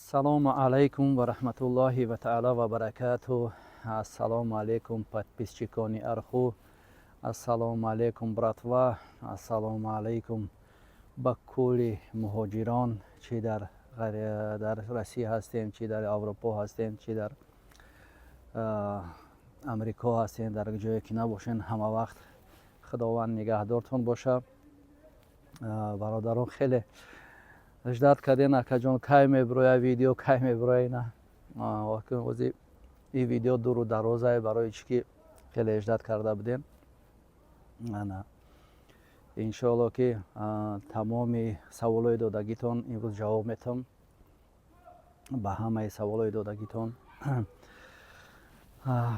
Ассалому алайкум ва раҳматуллоҳи ва таала ва баракату. Ассалому алайкум, подписчикони Арху. Ассалому алайкум, братва. Ассалому алайкум ба кулли муҳоҷирон, чӣ дар Россия ҳастем, чӣ дар Аврупо ҳастем, чӣ дар Амрико ҳастем, дар ҷое ки набошен, ҳама вақт Худованд нигаҳдортон боша. Бародарон, хеле ждать карден: «Акаҷон, кай мебироя видео, кай мебироя?» Ина ози ин видео дуру дарозае, барои чӣ ки хеле ждать карда будем. Ана, иншоалло, ки тамоми саволҳои додагитон имрӯз ҷавоб метам, ба ҳамаи саволҳои додагитон.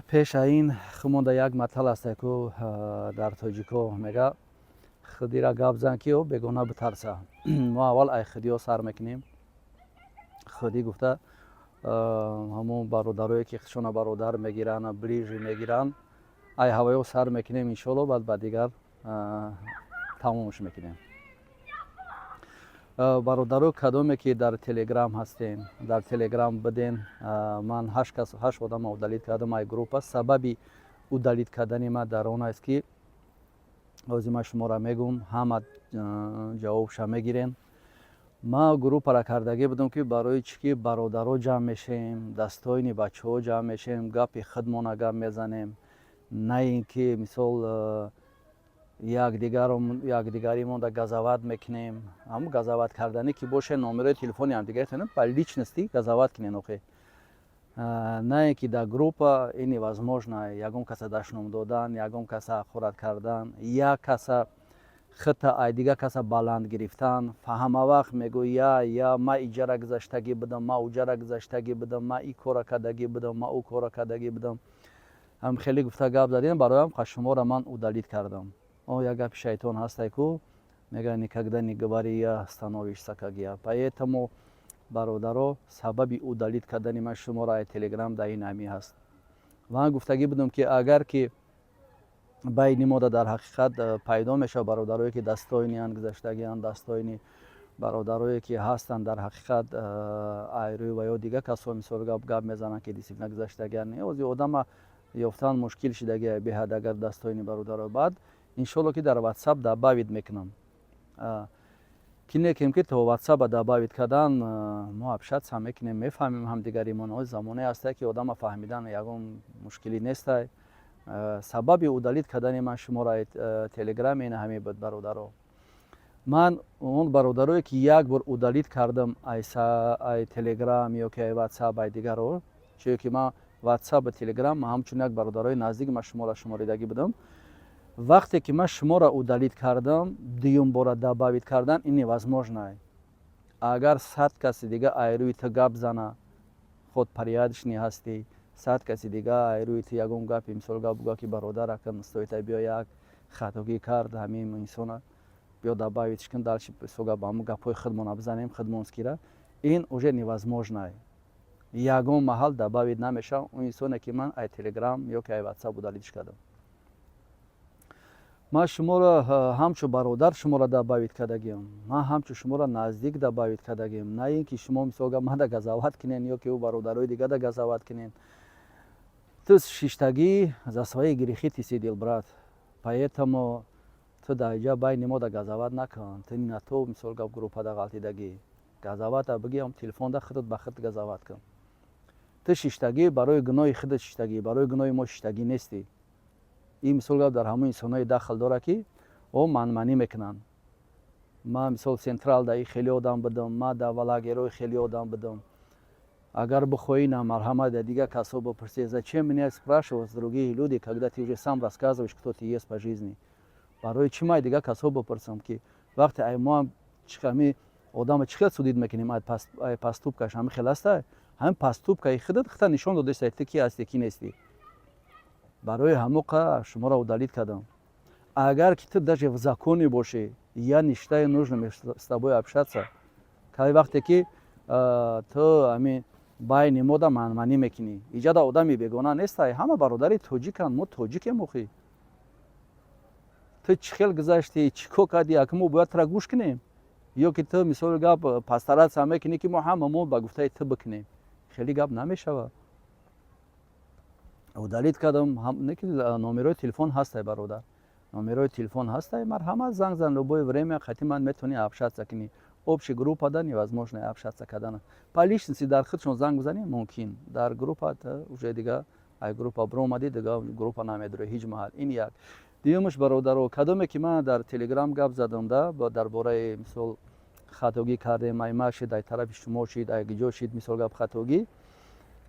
Пеша ин хумонда як матал аста ку дар тоҷико мега: «Худира гап зан, ки бегона битарса». Мо аввал ай худиҳо сар мекунем. Худӣ гуфта, ҳамон бародарое ки худшона бародар мегиранд, ближе мегиранд, ай ҳавоё сар мекунем, иншоалло, баъд ба дигар тамомш мекунем. Бародаро, кадоме ки дар Телеграм ҳастем, дар Телеграм биден, ман ҳашт кас, ҳашт одама удалить кардам ай группа. Сабаби удалить кардани ман дар он аст, ки ҳозир ман шуморо мегӯм, ҳама ҷавобша мегирен. Ман группара кардагӣ будам, ки барои чӣ ки бародаро ҷамъ мешем, достойный бачаҳо ҷамъ мешем, гапи худмона гап мезанем, на ин ки мисол якдигаримонда газават мекунем. Ҳамн газават карданӣ ки боше, номерои телефони ҳамдигаретон ба личности газават кунен охе, на ин ки дар группа. Ин невозможно: ягон каса дашном додан, ягон каса ҳақорат кардан, як каса хита ай дигар каса баланд гирифтан. Ҳама вақт мегӯй: «Я, я, ма иҷара гузаштагӣ будам, ма уҷара гузаштагӣ будам, ма и кора кардагӣ будам, ма ӯ кора кардагӣ будам». Ҳам хеле гуфта гап задем. Бароям шуморо ман удалить кардам. О, як гапи шайтон ҳастай ку, мега: «Никогда не говори я, становишься как я». Поэтому, бародаро, сабаби удалить кардани ман шуморо ай Телеграм дар ин ҳами ҳаст. Ман гуфтагӣ будам, ки агар ки байни мода дар ҳақиқат пайдо мешавад бародарое ки достойный анд, гузаштагианд, достойный бародарое ки ҳастанд, дар ҳақиқат айрӯй ва ё дигар касо мисол гап мезананд, ки действительно гузаштагианд. Ози одама ёфтан мушкил шидагия беҳад. Агар достойный бародаро, баъд иншолло, ки дар Ватсап добавить мекунам, ки некем, ки то Ватсапа добавить кардан мо общаться мекунем, мефаҳмем ҳамдигаримон. Ози замоне ҳасте, ки одама фаҳмидан ягон мушкилӣ нестай. Сабаби удалить кардани ман шуморо Телеграм ина ҳамин буд, бародаро. Ман он бародарое ки як бор удалить кардам ай Телеграм ё ки ай Ватсап, ай дигаро, чиё ки ман Ватсап, Телеграм ҳамчун як бародарои наздик ман шуморо шуморидагӣ будам. Вақте ки ман шуморо удалить кардам, дуюм бора добавить кардан ин невозможно. Агар 100 каси дига айрӯи ту гап зана, худ порядочный ҳастӣ, 100 каси дига айрӯи ту ягон гапи мисол гап буга, ки бародар, акн стоита, биё, як хатогӣ кард ҳамин инсона, биё, добавить кун, дальше мисол гап ҳамун гапҳои худмона бизанем, худмонскира, ин уже невозможно. Ягон маҳал добавить намешавам он инсоне ки ман ай Телеграм ё ки ай Ватсап удалить ш кардам. Ман шуморо ҳамчун бародар шуморо добавить кардагиам, ман ҳамчун шуморо наздик добавить кардагиам, на ин ки шумо мисол гап мада газават кунен ё ки ӯ бародарои дигада газават кунен. Ту шиштагӣ, за свои грехи ты сидел, брат, поэтому ту дар иҷа байни мо да газават накун. Ту на то мисол гап группада ғалтидагӣ газавата бигиам, телефонда худат ба худ газават кун. Ту шиштагӣ барои гуноҳи худат шиштагӣ, барои гуноҳи мо шиштагӣ нестӣ. Ин мисол гап дар ҳамон инсонҳое дахл дорад, ки о манманӣ мекунанд: «Ман мисол централ да и хеле одам будам, ман дар лагер ои хеле одам будам». Агар бихоҳӣ, на, марҳамат, да дигар касо бипурсӣ. Зачем меня спрашивать другие люди, когда ты уже сам рассказываешь, кто ты есть по жизни? Барои чӣ ман дигар касо бипурсам, ки вақте ай мо ҳами одама чӣ хел судить мекунем? Ай поступка ш ҳами хел аста. Ҳамин поступка и худат худта нишон додеста, ту ки ҳастӣ, ки нестӣ. Барои ҳамоқа шуморо удалить кардам. Агар ки ту даже в законе бошӣ, я не считаю нужным с тобой общаться. Кай вақте ки ту ҳамин байни мода манманӣ мекунӣ, иҷада одами бегона нестай, ҳама бародари тоҷиканд, мо тоҷикем охи. Ту чӣ хел гузаштӣ, чӣ кор кардӣ, ака мо бояд тура гӯш кунем? Ё ки ту, мисоли гап, постараться мекунӣ, ки мо ҳама мо ба гуфтаи ту бикунем. Хеле гап намешавад. Удалить кардам, не ки номерои телефон ҳастай, бародар, номерои телефон ҳастай, марҳамат, занг зан, любое время қати ман метавонӣ общаться кунӣ. Общий группа да невозможно общаться кардан. По личности дар худшон занг бизанӣ, мумкин. Дар группа уже дига, ай группа биромадӣ, дига группа намедорӣ ҳеҷ маҳал. Ин як. Дуюмаш, бародаро, кадоме ки ман дар Телеграм гап задам да дар бораи, мисол, хатогӣ кардем, ай ма шид, ай тарафи шумо шид, ай гиҷо шид, мисол гап, хатогӣ,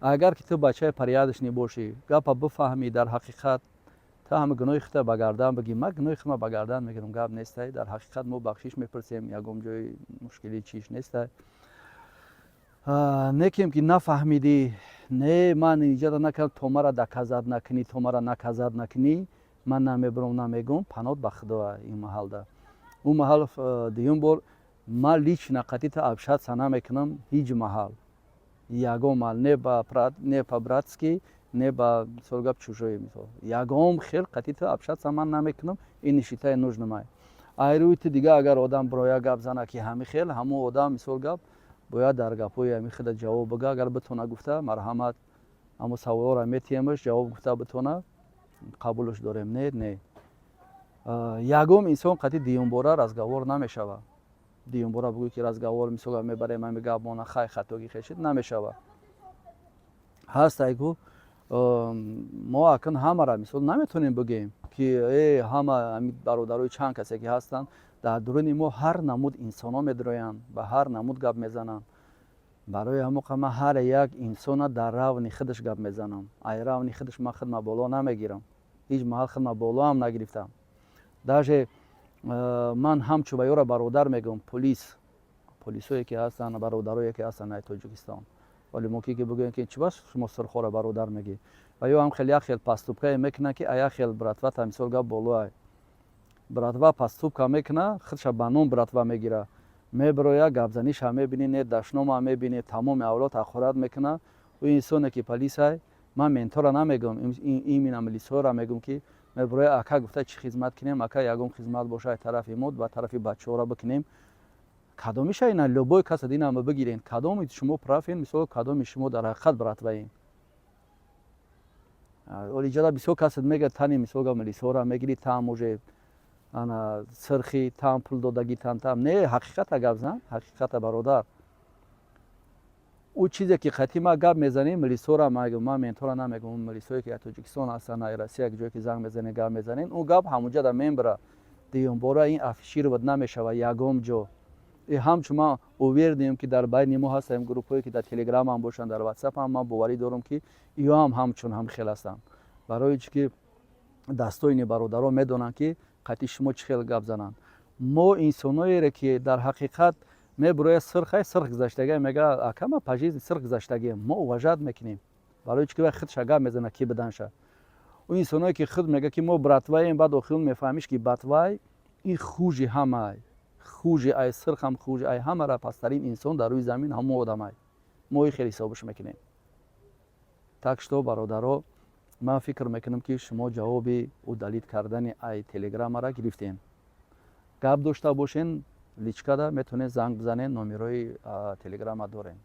агар ки ту бачаи порядочный бошӣ, гапа бифаҳмӣ, дар ҳақиқат ту ҳама гуноҳи худта ба гардан бигӣ. Ман гуноҳи худма ба гардан мегирам, гап нестай. Дар ҳақиқат мо бахшиш мепурсем, ягон ҷои мушкилӣ чиш нестай. Некем ки нафаҳмидӣ, не, ман иҷода накардам, то мара доказать накунӣ, то мара наказать накунӣ, ман намебурам, намегӯм. Панот ба худо. Ин маҳалда, ӯ маҳал дуюм бор ман лично қатъи та общаться намекунам ҳеҷ маҳал, ягон маҳал, не по-братски, не ба, мисол гап, чужой. Мисол, ягон хел қатъи та общаться ман намекунам. Ин не считаю нужным. Ай рӯи ту дига агар одам бироя гап зана, ки ҳами хел, ҳамон одам, мисол гап, бояд дар гапҳои ҳами худа ҷавоб бига. Агар битона гуфта, марҳамат, ҳамо саволҳоро метиҳемаш, ҷавоб гуфта битона, қабулш дорем. Не, не, ягон инсон қатъи дуюмбора разговор намешавад. Дуюмбора бигӯй, ки разговор, мисол, мебарем ҳами гап мона, хай, хатогӣ хешид, намешавад. Ҳаст айгу мо акн ҳамара, мисол, наметонем бигӯем, ки э ҳама ҳами бародарои чанд касе ки ҳастанд. Дар дуруни мо ҳар намуд инсонҳо медироянд, ба ҳар намуд гап мезананд. Барои ҳамоқа ман ҳар як инсона дар равни худаш гап мезанам. Ай равни худаш ман худма боло намегирам, ҳеҷ маҳал худма болоам нагирифтам. Даже ман ҳамчу ба ёра бародар мегӯям, полисое ки ҳастанд, бародарое ки ҳастанд ай Тоҷикистон. Вале мумкин ки бигӯем, ки чӣ бас шумо сурхоро бародар мегӣ? Ва ё ҳам хеле як хел поступка е мекунанд, ки як хел братва та, мисол гап, болоай братва поступка мекуна, худша ба ном братва мегира, мебироя, гапзаниша мебинӣ, не дашнома мебинӣ, тамоми авлод ҳақорат мекуна. Ӯ инсоне ки полисай, ман ментора намегӯям, именно милисҳоро мегӯям, ки мебироя, ака гуфта, чӣ хизмат кунем, ака, ягон хизмат боша, ай тарафи мо ба тарафи бачаҳоро бикунем. Кадомиша ина, любой каса динама бигирен, кадоми шумо прав ен? Мисол, кадоми шумо дар ҳақиқат братва ен? Олиҷада бисёр касат мегӯяд, тани, мисол, милисҳоро мегирӣ, там уже ана сирхи там пул додагӣ, тан там. Не, ҳақиқата гап зан, ҳақиқата, бародар. Ӯ чизе ки қатъи ма гап мезанем, милисҳоро мегӯм, ман ментора намегӯм, милисҳое ки Тоҷикистон ҳастанд, ай Россия, ҷое ки занг мезанем, гап мезанем, ӯ гап ҳамунҷа мембира. Дуюмбора ин афишировать намешавад ягон ҷо. Ҳамчун ман уверен ем, ки дар байни мо ҳастем группҳое, ки дар Телеграмам бошанд, дар Ватсапам, ман боварӣ дорам, ки иё ҳам ҳамчун ҳам хел ҳастанд. Барои чӣ ки дастоини бародарон медонанд, ки қатъи шумо чӣ хел гап зананд. Мо инсоноере, ки дар ҳақиқат мебурояд, сирхай сирх гузаштагия, мега, ака, ма по жизни сирх гузаштагием, мо уважать мекунем. Барои чӣ ки вай худша гап мезанад, ки биданша. Ӯ инсоное, ки худ мега, ки мо братва ем, баъд охирон мефаҳмиш, ки братва й ин хуже ҳамаай, хуже ай сирхам, хуже ай ҳамара. Пасттарин инсон дар рӯи замин ҳамо одамай, мо и хел ҳисобаш мекунем. Так что, бародаро, ман фикр мекунам, ки шумо ҷавоби удалить кардани ай Телеграмара гирифтем. Гап дошта бошен, личка да метавонед занг бизанед, номерои Телеграма дорем.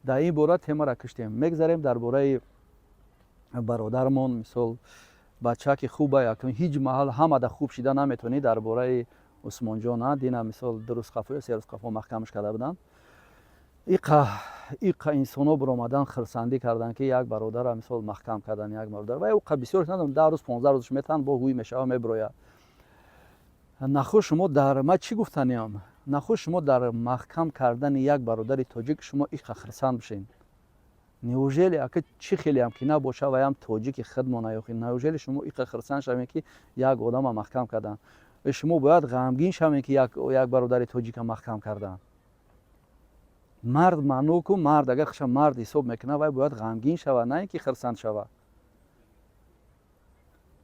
Дар ин бора темара киштем, мегзарем дар бораи бародармон. Мисол, бача ки хуба, ҳеҷ маҳал ҳамада хуб шида наметавонӣ. Дар бораи Усмонҷон, дина, мисол, 2 рӯз қафо ё 3 рӯз қафо маҳкамаш карда буданд. Иқа инсонҳо биромадан, хирсандӣ карданд, ки як бародара, мисол, маҳкам кардан, як бародар ва уқа бисёр надорам, 10 рӯз, 15 рӯзш метаҳанд, бо ҳуй мешава, мебирояд. Нахо шумо дар ман чӣ гуфтаниам? Нахо шумо дар маҳкам кардани як бародари тоҷик шумо иқа хирсанд бишед? Неужели, ака, чӣ хелеам ки набоша, ваям тоҷики худмона ёхи, неужели шумо иқа хирсанд шавед, ки як одама маҳкам карданд? Шумо бояд ғамгин шавед, ки як бародари тоҷика маҳкам карданд. Мард маъно ку, мард агар хуша мард ҳисоб мекунад, вай бояд ғамгин шавад, на ин ки хирсанд шавад.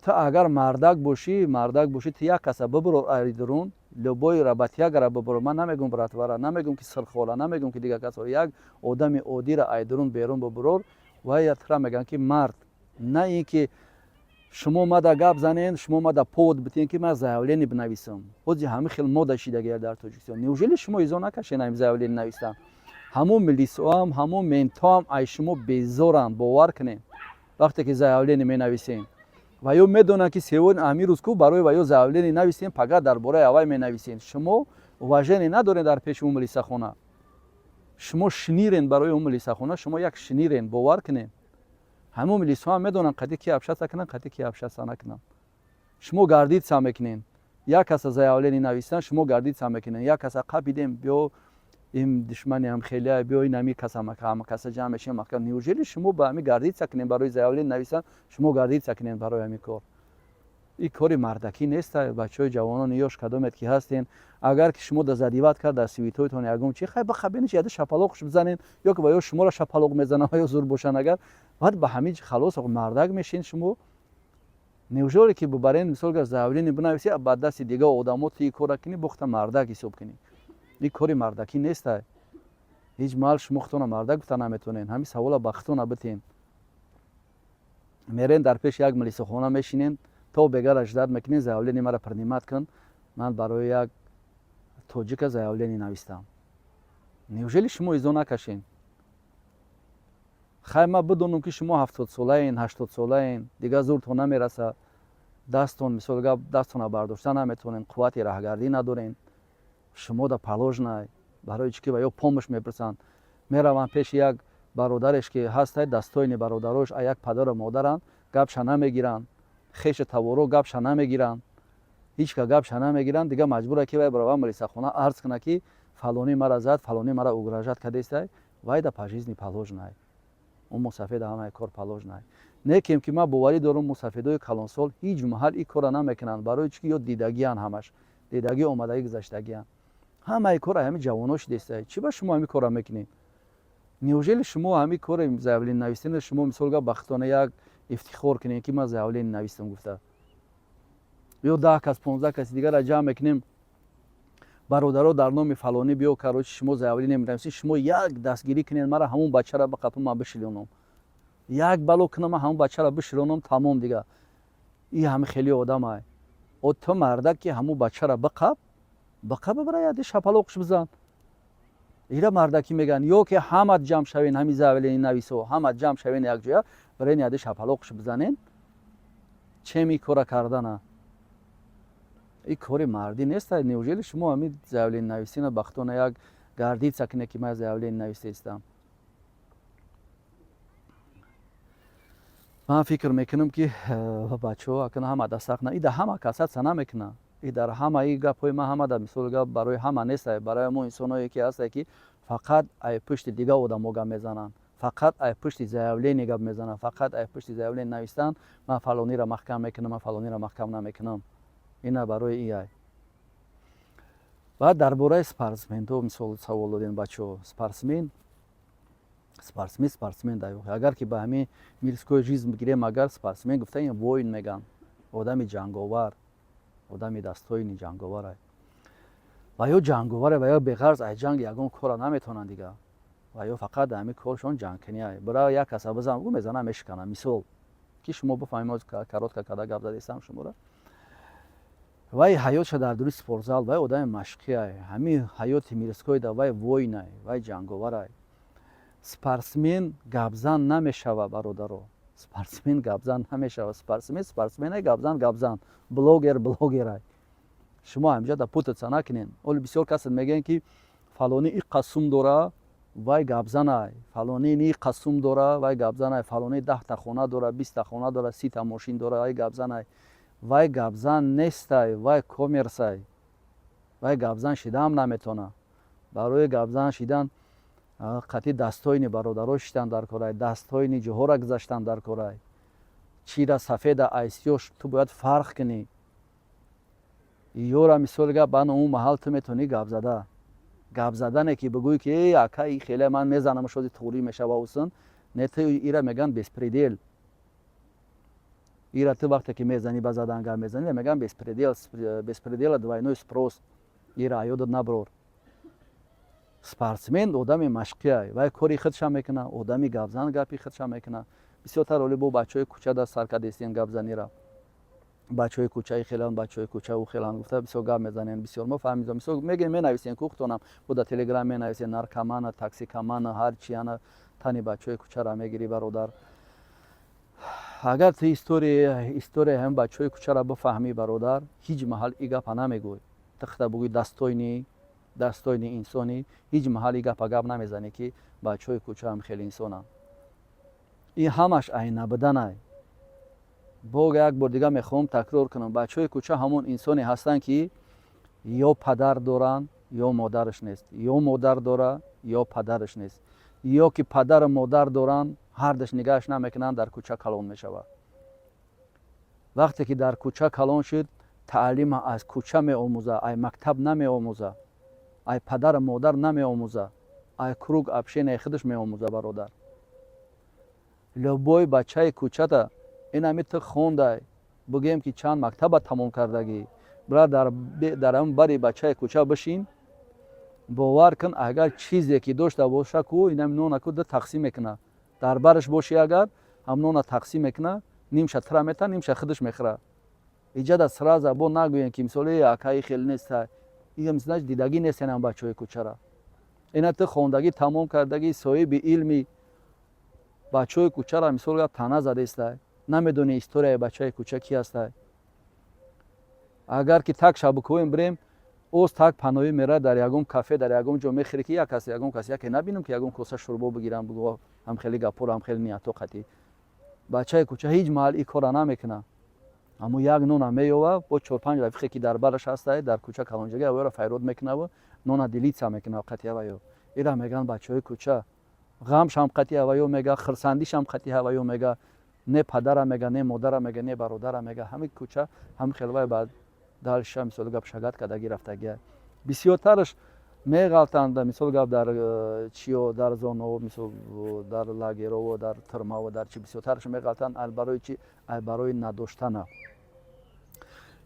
Ту агар мардак бошӣ, мардак бошӣ, ту як каса бибурор ари дурун, любой работяга ра бибурор. Ман намегӯм братва ра, намегӯм, ки сирхора, намегӯм, ки дигар касо, як одами оддира ай дурун берун бибурор, вай тура мегӯянд, ки мард, на ин ки Шумо мада гап занен, шумо мада повод битен, ки ман заявление бинависам. Ҳози ҳамин хел мода шидагия дар Тоҷикистон. Неужели шумо изо накашен ҳамин заявление навистан? Ҳамон милисоам, ҳамон ментоам ай шумо безоранд, бовар кунед. Вақте ки заявление менависем, ва ё медонанд, ки севони ҳамин рӯз ку барои ва ё заявление нависем, пага дар бораи авай менависем. Шумо уважение надоред дар пеши ӯ милисахона. Шумо шнирен барои ӯ милисахона, шумо як шнирен, бовар кунед. Ҳамон милисҳоам медонанд, қади ки общаться кунанд, қади ки общаться накунанд. Шумо гордиться мекунед. Як каса заявление нависан, шумо гордиться мекунед. Як каса қапидем, биё, ин душмани ҳам хелия, биё, ин ҳами каса, ҳама каса ҷамъ мешем, маҳкам. Неужели шумо ба ҳами гордиться кунед? Барои заявление нависан шумо гордиться кунед, барои ҳамин кор? Ин кори мардакӣ нест. Бачаҳои ҷавонони ёш, кадомет ки ҳастен, агар ки шумо да задевать кард дар суитоитон ягон чи, хай, бахабениш, яда шапалоқш бизанен, ё ки ба ё шуморо шапалоқ мезананд, ё зур бошанд агар, баъд ба ҳамин халос, мардак мешин шумо. Неужели ки бубарен, мисол, гар заявление бинависӣ, ба дасти дигар одамо ту ин кора кунӣ, бухта мардак ҳисоб кунӣ? Ин кори мардакӣ нестай. Ҳеҷ маҳал шумо худтона мардак гуфта наметавонед. Ҳамин савола ба худтона битен. Мерен, дар пеши як милисохона мешинен, то бегара ждать мекунед: «Заявление мара принимать кун, ман барои як тоҷика заявление навистам». Неужели шумо изо накашен? Хай, ман бидонам, ки шумо 70-солаен, 80-солаен, дигар зуртон намераса, дастон, мисол гап, дастона бардошта наметавонен, қуввати раҳгардӣ надорен, шумо да положено. Барои чӣ ки ва ё помощь мепурсанд, мераванд пеши як бародареш, ки ҳастай, дастоини бародарош, а як падару модаранд, гапша намегиранд, хешу таворо гапша намегиранд, ҳеҷ ка гапша намегиранд. Дигар маҷбура, ки вай барова милисахона арз куна, ки фалонӣ мара зад, фалонӣ мара угрожать кардестай. Вай да по жизни положено, ӯ мусафеда ҳамаи кор положено. Некем ки ман боварӣ дорам, мусафедои калонсол ҳеҷ маҳал ин корра намекунанд. Барои чӣ ки ё дидагианд, ҳамаш дидагӣ, омадагӣ, гузаштагианд. Ҳамаи кор ҳами ҷавоно шидестай. Чӣ ба шумо ҳамин корра мекунед? Неужели шумо ҳамин кори заявление навистена, шумо, мисол гап, ба худтона як ифтихор кунед, ки ман заявление навистам гуфта? Ё 10 кас, 15 каси дигарра ҷамъ мекунем: «Бародаро, дар номи фалонӣ, биё, короче, шумо заявление менависед, шумо як дастгирӣ кунед мара, ҳамон бачара ба қапа ман бишилонам, як бало кунам, ман ҳамон бачара бишилонам, тамом». Дига и ҳами хеле одамай. О, ту мардак, ки ҳамон бачара биқап, биқап, бара яди шапалоқш бизан. Ира мардакӣ мегӯянд. Ё ки ҳамат ҷамъ шавен, ҳами заявление нависо, ҳамат ҷамъ шавен якҷоя, барен яди шапалоқш бизанен. Чем и кора кардана? Ин кори мардӣ нест. Неужели шумо ҳамин заявление нависина ба худтона як гордиться кунед, ки ман заявление нависта истам? Ман фикр мекунам, ки бачаҳо акна ҳама дастақ на, и да ҳама касаться намекунад. И дар ҳамаи гапҳои ман, ҳама да, мисол гап, барои ҳама нест. Барои мо инсоное ки ҳастае, ки фақат ай пушти дигар одамо гап мезананд, фақат ай пушти заявление гап мезананд, фақат ай пушти заявление навистанд: «Ман фалониро маҳкам мекунам, ман фалониро маҳкам намекунам». Ина барои ияй. Баъд дар бораи спортсментҳо, мисол, савол додем, бачаҳо. Спортсмен, спортсмен, спортсмен дай. Агар ки ба ҳамин мирской жизнь бигирем, агар спортсмен гуфта, ин воин меган, одами ҷанговар, одами дастоини ҷанговарай. Ва ё ҷанговаре, ва ё беғарз ай ҷанг ягон кора наметавонанд дига. Ва ё фақат ҳамин коршон ҷангкунӣ. Бира, як каса бизан, гу мезана, мешикана. Мисол, ки шумо бифаҳмед, коротко када гап задестам шуморо. Вай ҳаётша дар дури спортзал, вай одами машқиай. Ҳамин ҳаёти мирской да вай воинай, вай ҷанговарай. Спортсмен гапзан намешава, бародаро, спортсмен гапзан намешава. Спортсмен спортсменай, гапзан гапзан, блогер блогерай. Шумо ҳамҷа да путаться накунед. Оли бисёр касат мегӯянд, ки фалонӣ иққа сум дора, вай гапзанай, фалонӣ иққа сум дора, вай гапзанай, фалонӣ 10-та хона дора, 20-та хона дора, 30-та мошин дора, вай гапзанай. Вай гапзан нестай, вай коммерсай. Вай гапзан шидаам наметавона. Барои гапзан шидан қатъи дастоини бародаро шиштан дар корай, дастоини ҷоҳора гузаштан дар корай. Чира сафеда айсиёш ту бояд фарқ кунӣ. Ёра, мисоли гап, ана он маҳал ту метавонӣ гап зада. Гап задане ки бигӯӣ, ки э, ака, и хеле ман мезанам, шоди туғрӣ мешава усын, не, ту ира меган беспредел. Ира ту вақте ки мезанӣ, ба задан гап мезанӣ, меган беспредел. Беспредела двойной спрос. Ира аёдат наброр. Спортсмен одами машқиай, вай кори худша мекуна, одами гапзан гапи худша мекуна. Бисёртар оли бо бачаҳои кӯча даст сар кардестен гапзанира. Бачаҳои кӯчаи хелан, бачаҳои кӯча ӯ хелан гуфта бисёр гап мезанем. Бисёр мо фаҳмидем, бисёр мегӯем, менависем, кухтонам бо дар Телеграм менависем, наркомана, токсикомана, ҳар чи ана тани бачаҳои кӯчаро мегирӣ. Бародар, агар ту историяи ҳамин бачаҳои кӯчаро бифаҳмӣ, бародар, ҳеҷ маҳал и гапа намегӯй. Ту худа бугӯй, достойный инсонӣ, ҳеҷ маҳал и гапа гап намезанӣ, ки бачаҳои кӯча ҳам хеле инсонанд. Ин ҳамаш ай набуданай. Бо як бор дига мехоҳам такрор кунам: бачаҳои кӯча ҳамон инсоне ҳастанд, ки ё падар доранд, ё модараш нест, ё модар дора, ё падараш нест, ё ки падару модар доранд, ҳардаш нигаҳаш намекунанд, дар кӯча калон мешавад. Вақте ки дар кӯча калон шуд, таълима аз кӯча меомӯза, ай мактаб намеомӯза, ай падару модар намеомӯза, ай круг общения худаш меомӯза. Бародар, любой бачаи кӯчата инами ту хондай, бигӯем, ки чанд мактаба тамом кардагӣ, бира дар ҳамн бари бачаи кӯча бишин, бовар кун, агар чизе ки дошта боша ку, инами нона ку ду тақсим мекуна. Дар бараш бошӣ, агар ҳам нона тақсим мекуна, нимша тира мета, нимша худаш мехӯра. Иҷада сразу бо нагӯем, ки мисоли акаи хеле неста, дидагӣ нестен ам бачаҳои кӯчара. Ина ту хондагӣ тамом кардагӣ, соҳиби илми, бачаҳои кӯчара мисол гап тана задестай, намедонӣ историяи бачаи кӯча ки ҳастай. Агар ки так шабукоем бирем, оз так паноҳӣ мерад, дар ягон кафе, дар ягон ҷо мехӯре, ки як кас, ягон кас, яке набинам, ки ягон коса шӯрбо бигирам, бугӯ ҳам хеле гапҳоро, ҳам хеле ниятҳо қатӣ. Бачаи кӯча ҳеҷ маҳал ин корра намекунад. Аммо як нона меёва, бо чор-панҷ рафиқе, ки дар бараш ҳастай, дар кӯча калонҷагӣ, авёро файрод мекунаву нона делиться мекунав қатӣ аваё. Ира мегӯянд бачаҳои кӯча. Ғамшам қатӣ аваё мега, хирсандишам қатӣ аваё мега, не падара мега, не модара мега, не бародара мега. Ҳамин кӯча ҳамин хелвай ба дальше, мисол гап, шагат кардагӣ рафтагия. Бисёртараш меғалтанд, мисол гап, дар чиё, дар зонао, мисол, дар лагерово, дар тюрьмаво, дар чи, бисёртараш меғалтанд. Барои чи? Барои надоштана.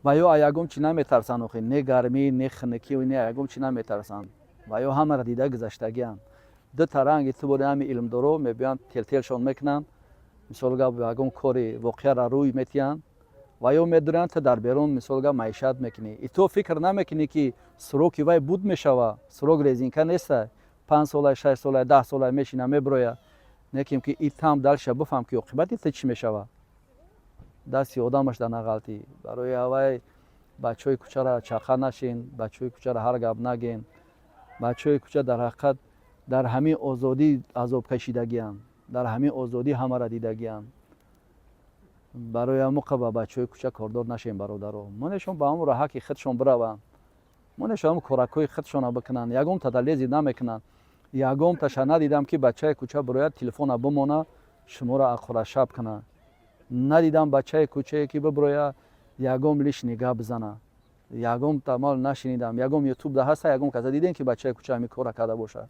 Ва ё ягон чи наметарсанд охи, не гармӣ, не хунукӣ, не ягон чи наметарсанд. Ва ё ҳамаро дида гузаштагианд. Дута ранги ту бори ҳами илмдоро мебиёянд, телтелшон мекунанд, мисол гап, ягон кори воқеаро рӯй метиҳанд ва ё медуранд. Ту дар берун, мисол гап, маишат мекунӣ и ту фикр намекунӣ, ки сроки вай буд мешава. Срок резинка неста, 5 сола, 6 сола, 10 сола мешина, мебироя. Неким ки и там дальше бифаҳм, ки оқибати ту чӣ мешава. Дасти одамаш дар нағалтӣ. Барои ҳавай бачаҳои кӯчаро чақа нашин, бачаҳои кӯчаро ҳар гап наген. Бачаҳои кӯча дар ҳақиқат дар ҳамин озодӣ азоб кашидагианд, дар ҳамин озодӣ ҳамаро дидагианд. Барои ҳамуқа ба бачаҳои кӯча кордор нашем, бародаро. Монешон ба ҳамон раҳаки худшон бираванд, монешон ҳамон коракҳои худшона бикунанд, ягон тада лезить намекунанд. Ягон таша надидам, ки бачаи кӯча бирояд, телефона бимона, шуморо аққурашаб кунад. Надидам бачаи кӯчае, ки бибироя, ягон лишний гап бизана. Ягон тамол нашинидам. Ягон Ютубда ҳаста, ягон каса дидем, ки бачаи кӯча ҳамин кора карда бошад?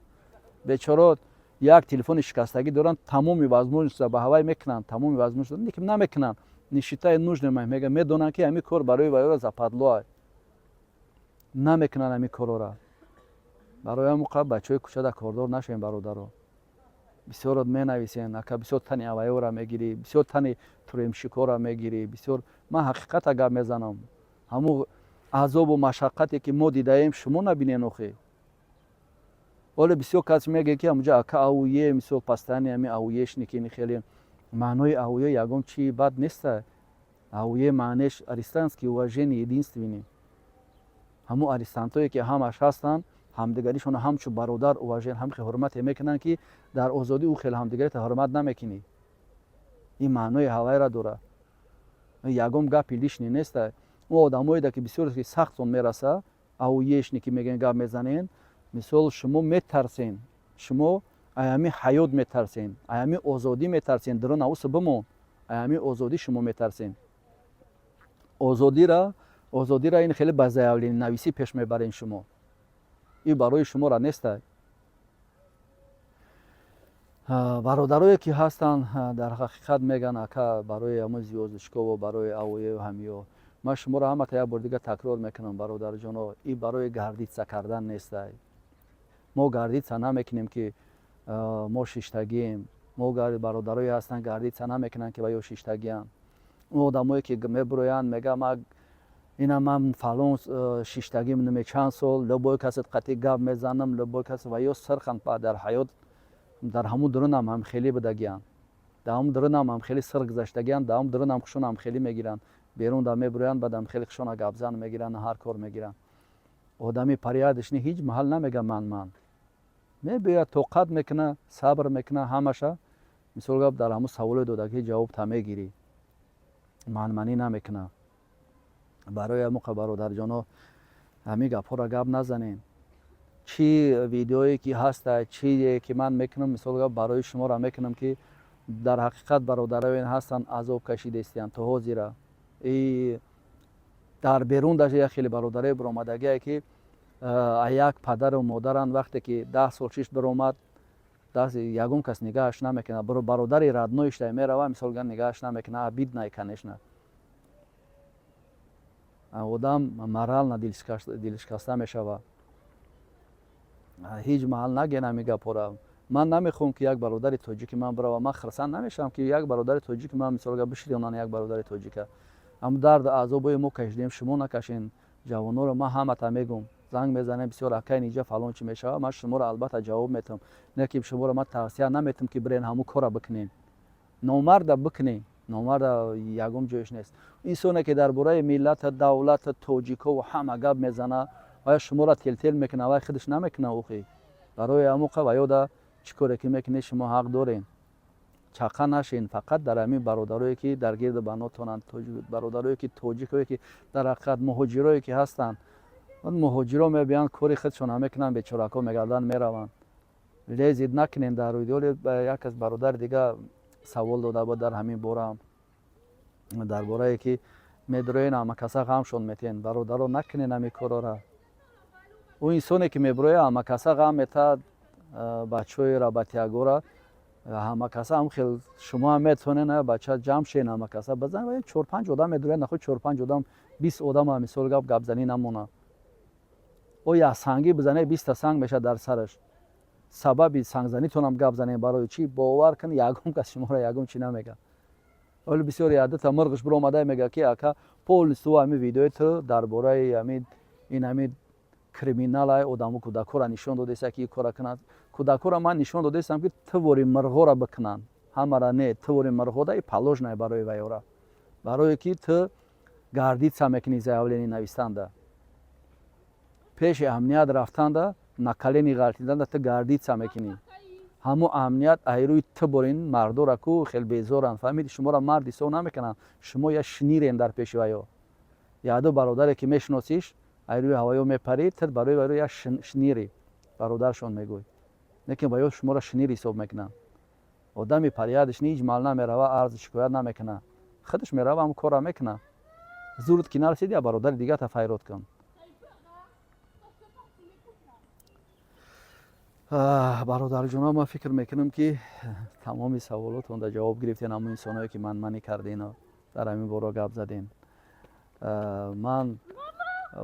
Бечоро як телефони шикастагӣ доранд, тамоми возможность ба ҳавай мекунанд, тамоми возможность лекин намекунанд. Не считая нужным, мега, медонанд, ки ҳамин кор барои вайро западло, намекунанд ҳамин корора. Барои ҳамуқа бачаҳои кӯчада кордор нашавем, бародаро. Бисёрот менависен: «Ака, бисёр тани авайёра мегирӣ, бисёр тани тюремщикора мегирӣ, бисёр». Ман ҳақиқата гап мезанам. Ҳамун азобу машаққате, ки мо дидаем, шумо набинен охе. Оле бисёр кас мегӯяд, ки ҳамуҷа, ака, АУЕ, мисол, постоянно ҳами АУЕшники. Хеле маънои АУЕ ягон чи бад неста. АУЕ маънеш арестантский уважение единственный. Ҳамун арестантое, ки ҳамаш ҳастанд, ҳамдигаришонро ҳамчун бародар уважение, ҳамхел ҳурмате мекунанд, ки дар озодӣ ӯ хеле ҳамдигарита ҳурмат намекунӣ. Ин маънои ҳавайра дорад, ягон гапи лишний неста. Ӯ одамоеда, ки бисёре ки сахтон мераса, АУЕшники мегӯен, гап мезанен, мисол, шумо метарсен, шумо аями ҳаёт метарсен, аями озодӣ метарсен. Дурун ауса бимон, аями озодӣ шумо метарсен. Озодира ин хеле ба заявление нависӣ пеш мебарен шумо. Ин барои шуморо неста. Бародарое, ки ҳастанд, дар ҳақиқат мегӯянд: «Ака, барои ҳамон звёздочково, барои АУЕ ҳамиё». Ман шуморо ҳамата як бор дига такрор мекунам, бародарҷоно: ин барои гордиться кардан нестай. Мо гордиться намекунем, ки мо шиштагием. Мо бародарое ҳастанд, гордиться намекунанд, ки ва ё шиштагианд. Он одамое ки мебуроянд, мега: «Ма ина ман фалон шиштагим неме чанд сол, любой касат қатъи гап мезанам, любой кас», ва ё сирхан дар ҳаёт дар ҳамун дурунам ҳам хеле будагиянд, дар ҳамун дурунам ҳам хеле сир гузаштагиянд, дар ҳамун дурунам хушонам хеле мегиранд, берун да мебуроянд, баъдам хеле хушона гапзан мегиранд, ҳар кор мегиранд. Одами порядочный ҳеҷ маҳал намега ман мебиёяд, тоқат мекуна, сабр мекуна ҳамаша. Мисол гап, дар ҳамун саволе додагӣ ҷавоб та мегирӣ, манманӣ намекуна. Барои ҳамуқа, бародарҷоно, ҳамин гапҳоро гап назанем. Чӣ видеое ки ҳаста, чие ки ман мекунам, мисол гап, барои шуморо мекунам, ки дар ҳақиқат бародароен ҳастанд, азоб кашидаистиянд то ҳозира. И дар берун даже як хеле бародаре биромадагие, ки як падару модаранд, вақте ки 10 сол шишт биромад, ягон кас нигаҳаш намекунад, бародари родной ишда мерава, мисол нигаҳаш намекунад. Обидно, конечно, одам морально дилшикаста мешавад. Ҳеҷ маҳал наген ҳамин гапҳоро. Ман намехоҳам, ки як бародари тоҷики ман бирава. Ман хирсанд намешавам, ки як бародари тоҷики ман, мисол, биширёнанд як бародари тоҷика. Ҳам дарду азобои мо кашидем, шумо накашен. Ҷавонҳоро ман ҳамата мегӯм, занг мезанем бисёр: «Акай, инҷа фалон чӣ мешавад?» Ман шуморо албатта ҷавоб метавам, не ки шуморо ман тавсия наметавам, ки бирен ҳамун корро бикунем, номарда бикунем. Номарда ягон ҷояш нест. Инсоне ки дар бораи миллата, давлата, тоҷикову ҳама гап мезана, вая шуморо телтел мекуна, вай худаш намекуна охи. Барои ҳамуқа ва ёда чӣ коре ки мекунед, шумо ҳақ дорен, чақа нашен. Фақат дар ҳамин бародарое ки дар гирди банотонанд, бародарое ки тоҷикое ки дар ҳақиқат муҳоҷирое ки ҳастанд, муҳоҷиро мебиёянд, кори худшон мекунанд, бечорако мегарданд, мераванд. Лезить накунем дар рӯйдоли. Як аз бародари дига савол дода буд дар ҳамин бора, дар борае ки медуроен, ҳама каса ғамшон метиҳен. Бародаро, накунен ҳамин корора. Ӯ инсоне ки мебурояд, ҳама каса ғам метаҳад, бачаҳои работяга ра ҳама каса ҳам хел. Шумо ҳам метавонен, бача, ҷамъ шен, ҳама каса базан, чор панҷ одам медурояд, наход чор панҷ одам, 20 одам, мисол гап, гапзанӣ намонад. О як сангӣ бизане, 20-та санг мешавад дар сараш. Сабаби сангзанитонам гап занем. Барои чӣ? Бовар кун, ягон кас шуморо ягон чӣ намегӯяд. Вале бисёре адата мирғиш биромада, мегӯяд, ки ака, полностью ҳамин видеои ту дар бораи ҳамин ин ҳамин криминал одамо, кӯдакҳоро нишон додеста, ки ин кора кунанд. Кӯдакҳоро ман нишон додестам, ки тувори мирғоро бикунанд, ҳамара не, тувори мирғода и положено барои вайора, барое ки ту гордиться мекунӣ. Заявление нависанда, пеши амният рафтанда, на колени ғалтиданда, ту гордиться мекунӣ. Ҳамо амният айрӯи ту борин мардора ку хел безоранд, фаҳмиди? Шуморо мард ҳисоб намекунанд, шумо я шнирен дар пеши ваё. Яду бародаре ки мешиносиш, айрӯи ҳаваё мепарӣ, ту барои ваё я шнири, бародаршон мегӯй, лекин ваё шуморо шнир ҳисоб мекунанд. Одами порядочный ҳеҷ мал намерава, арзу шикоят намекунад, худаш мерава, ҳам корра мекунад. Зурут ки нарасид, я бародари дигата файрод кун. Бародарҷоно, ман фикр мекунам, ки тамоми саволотонда ҷавоб гирифтен. Ҳамон инсоное ки манманӣ кардено, дар ҳамин боро гап задем. Ман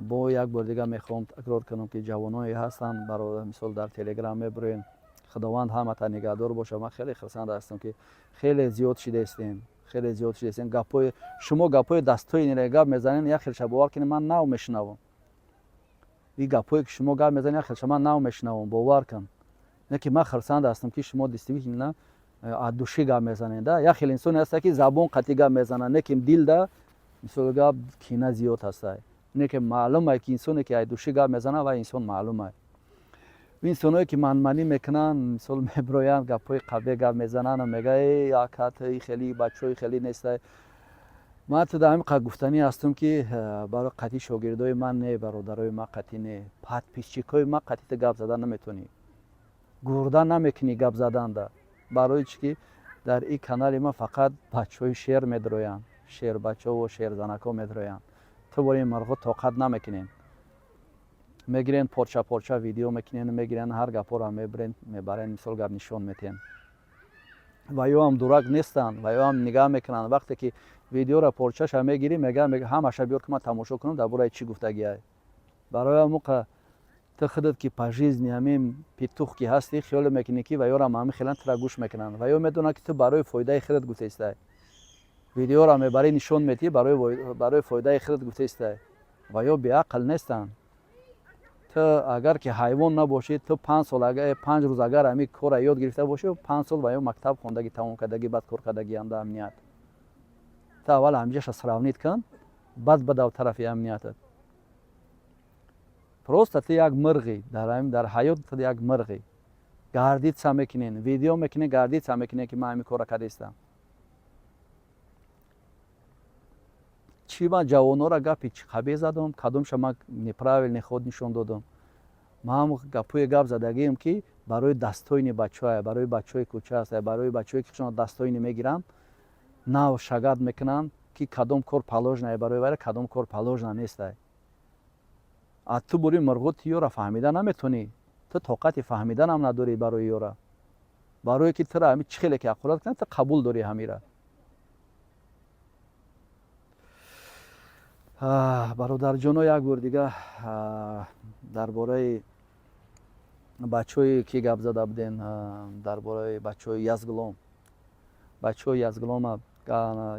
бо як бори дига мехоҳам такрор кунам, ки ҷавоное ҳастанд, мисол, дар Телеграм мебурен. Худованд ҳамата нигаҳдор бошад. Ман хеле хурсанд ҳастам, ки хеле зиёд шидаистем, хеле зиёд шидаистем. Гапҳои шумо гапҳои дастои гап мезанен, як хелша бовар кунед, ман нав мешунавам. Ин гапҳое ки шумо гап мезанед, як хелша ман нав мешунавам, бовар кун. Не ки ман хурсанд ҳастам, ки шумо действительно от души гап мезанед. Да, як хел инсоне ҳаста, ки забон қатъӣ гап мезанад, не ки дилда, мисол гап, кина зиёд ҳаста. Не ки маълум ки инсоне ки от души гап мезанад, ва инсон маълум. Инсоное ки манманӣ мекунанд, мисол, мебироянд, гапҳои қабе гап мезананд, мега: «Э, акат хели бачаҳои хеле неста». Ман ту дар ҳамин қад гуфтанӣ ҳастам, ки барои қатъи шогирдои ман не, бародарои ман қатъӣ не, подписчик ҳои ман қатъи ту гап задан наметавонӣ, гурда намекунӣ гап заданда. Барои чӣ ки дар ин канали ман фақат бачаҳои шер медроянд, шербачаҳову шерзанакҳо медроянд. Ту бори ин марғо тоқат намекунен, мегирен, порча порча видео мекунен, мегирен, ҳар гапҳоро мебирен, мебарен, мисол гап, нишон метиҳен. Ва ё ҳам дурак нестанд, ва ё ҳам нигаҳ мекунанд. Вақте ки видеоро порчаша мегирӣ, мега: «Ҳамаша биёр, ки ман тамошо кунам, дар бораи чӣ гуфтагиай». Барои ҳамуқа ту худат ки по жизни ҳамин петух ки ҳастӣ, хиёле мекунӣ, ки ва ёрам ҳамин хелан тура гӯш мекунанд. Ва ё медонанд, ки ту барои фоидаи худат гуфтаистай. Видеоро мебарӣ, нишон метиҳӣ, барои фоидаи худат гуфтаистай. Ва ё беақл нестанд. Ту агар ки ҳайвон набошӣ, ту 5 сол, 5 рӯз агар ҳамин корра ёд гирифта бошӣ, 5 сол ва ё мактаб хондагӣ, тамом кардагӣ, баъд кор кардагиам дар амният. Ту аввал ҳамиҷаша сравнить кун, баъд бадав тарафи амниятат. Просто ту як мирғӣ дар ҳаёт, ту як мирғӣ. Гордиться мекунен, видео мекунен, гордиться мекунен, ки ман ҳамин корра кардастам. Чӣ ман ҷавонора гапи чӣ қабеҳ задам? Кадомша ман неправильный ход нишон додам? Ман гапҳое гап задагием, ки барои достойный бачаҳое, барои бачаҳои кӯча аст, барои бачаҳое ки худшон достойный мегиранд, нав шагат мекунанд, ки кадом кор положено барои вайра, кадом кор положено нестай. А ту бури мирғу, ту ёра фаҳмида наметонӣ, ту тоқати фаҳмиданам надорӣ барои ёра, барое ки тура ҳами чӣ хеле ки ҳақорат кунад, ту қабул дорӣ ҳамира. Бародарҷоно, як бор дига дар бораи бачаҳое ки гап зада буден, дар бораи бачаҳои Язгулом, бачаҳои Язгулома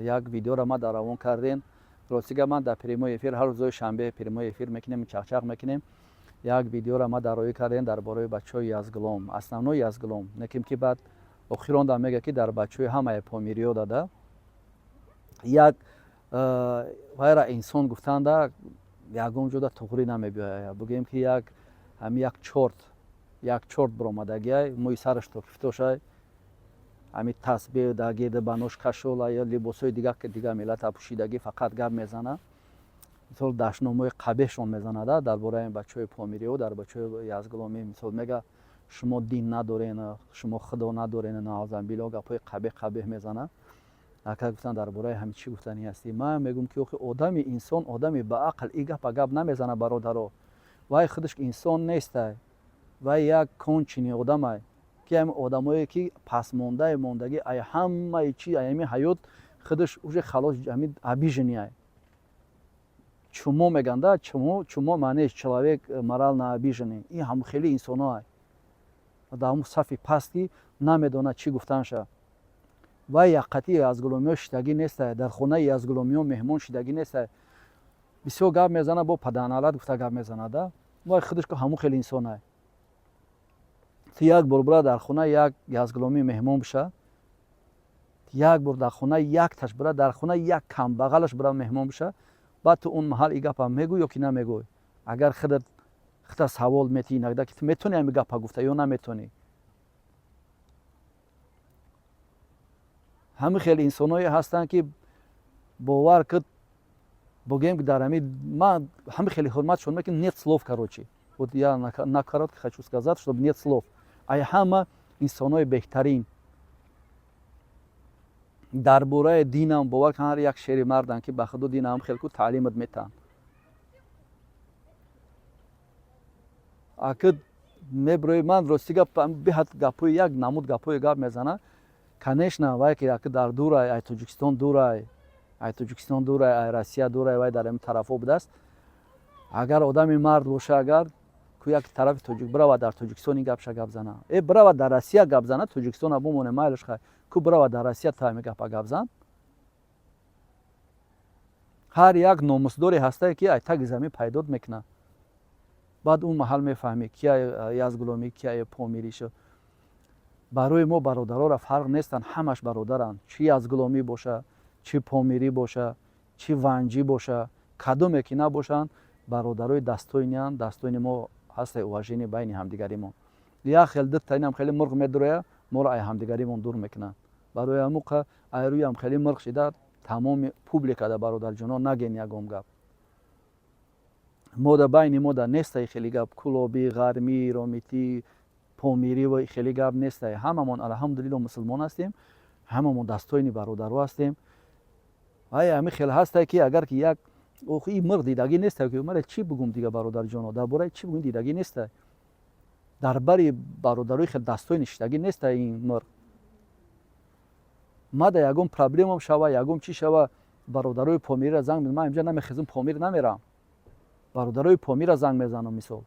як видеоро ма дар равон кардем. Ростига, ман дар прямой эфир, ҳар рӯзои шанбе прямой эфир мекунем, чақчақ мекунем. Як видеоро ма дар роӣ кардем дар бораи бачаҳои Язгулом, основной Язгулом неким, ки баъд охиронда мега, ки дар бачаҳои ҳамаи помириё дада як вайра инсон гуфтанда ягон ҷода туғрӣ намебиёяд. Бигӯем, ки як ҳами як чорт, як чорт биромадагиай, мӯи сараш то кифтошай, ҳами тасбеҳ дар гирди банош кашола ё либосҳои дига, дига миллата пӯшидагӣ, фақат гап мезана, мисол, дашномҳои қабеҳшон мезанада дар бораи бачаҳои помириҳо, дар бачаҳои Язгуломӣ. Мисол, мега: «Шумо дин надорен, шумо худо надорен», наъузубилло, гапҳои қабеҳ қабеҳ мезана. Ака, гуфтан, дар бораи ҳами чӣ гуфтанӣ ҳастӣ? Ман мегӯм, ки охи, одами инсон, одами баақл и гапа гап намезана, бародаро. Вай худаш инсон нестай, вай як конченый одамай, ки ҳами одамое ки пасмондаи мондагӣ, ай ҳамаи чи, ай ҳами ҳаёт худаш уже халос, ҳами обиженный ай. Чумо меганда, чумо, чумо маънеш человек морально обиженный. Ин ҳам хеле инсоно ай дар ҳамун сафи пасти, намедонад чӣ гуфтанша. Вай яққати Язгуломиҳо шидагӣ нестай, дар хонаи Язгуломиҳо меҳмон шидагӣ нестай. Бисёр гап мезана, бо паданалат гуфта гап мезанада. Вай худаш ҳамун хеле инсонай. Ту як бор бира дар хонаи як язгуломӣ меҳмон биша, як бор дар хонаи якташ бира, дар хонаи як камбағалаш бира меҳмон биша, баъд ту он маҳал и гапа мегӯй ё ки намегӯй? Агар худат худта савол метиҳӣ иногда, ки ту метавонӣ ҳами гапа гуфта ё наметавонӣ? Ҳамин хеле инсоное ҳастанд, ки бовар куд, бигӯем, ки дар ҳами ман ҳамин хеле ҳурматшон мекунам, нет слов. Короче, вот я на коротко хочу сказать, чтобы нет слов. Ай ҳама инсонои беҳтарин дар бораи динам, бовар кун, ҳар як шери марданд, ки ба худо динам хел ку таълимат метаҳанд. Аки меброи, ман рости гап, беҳад гапҳои як намуд гапҳои гап мезана. Конечно, вай ки аки дар дурай, ай Тоҷикистон дурай, ай Тоҷикистон дурай, ай Россия дурай, вай дар ин тарафҳо будааст. Агар одами мард боша, агар ку як тарафи тоҷик бирава, дар Тоҷикистон ин гапша гап зана, э, бирава дар Россия гап зана, Тоҷикистона бумоне, майлаш, хай ку бирава дар Россия, та ҳами гапа гап зан. Ҳар як номусдоре ҳастае, ки ай таги замин пайдод мекунад. Баъд он маҳал мефаҳмӣ, ки язгуломӣ, ки помирӣ шуд. Барои мо бародарора фарқ нестанд, ҳамаш бародаранд, чӣ язгуломӣ боша, чӣ помирӣ боша, чӣ ванҷӣ боша, кадоме ки набошанд, бародарои достойный анд. Достойный мо ҳастай уважение байни ҳамдигаримон. Як хел дута инам хеле мурғ медуроя, моро ай ҳамдигаримон дур мекунанд. Барои ҳамуқа ай рӯям хеле мурғ шида тамоми публикада, бародарҷоно, наген ягон гап. Мода байни мода нестай хеле гап кулобӣ, ғармӣ, ромитӣ, помирӣ ва хеле гап нестай. Ҳамамон, алҳамдулилло, мусулмон ҳастем, ҳамамон достойный бародаро ҳастем. Ай ҳами хел ҳастай, ки агар ки як охи и мирғ дидагӣ нестай, ки мара чӣ бугум дига, бародарҷоно, дар бораи чӣ бугум? Дидагӣ нестай, дар бари бародарои хел достойный шидагӣ нестай ин мирғ. Мада ягон проблемам шава, ягон чӣ шава, бародарои помириро занг. Ман инҷа намехезум, Помир намерам, бародарои Помира занг мезанам. Мисол,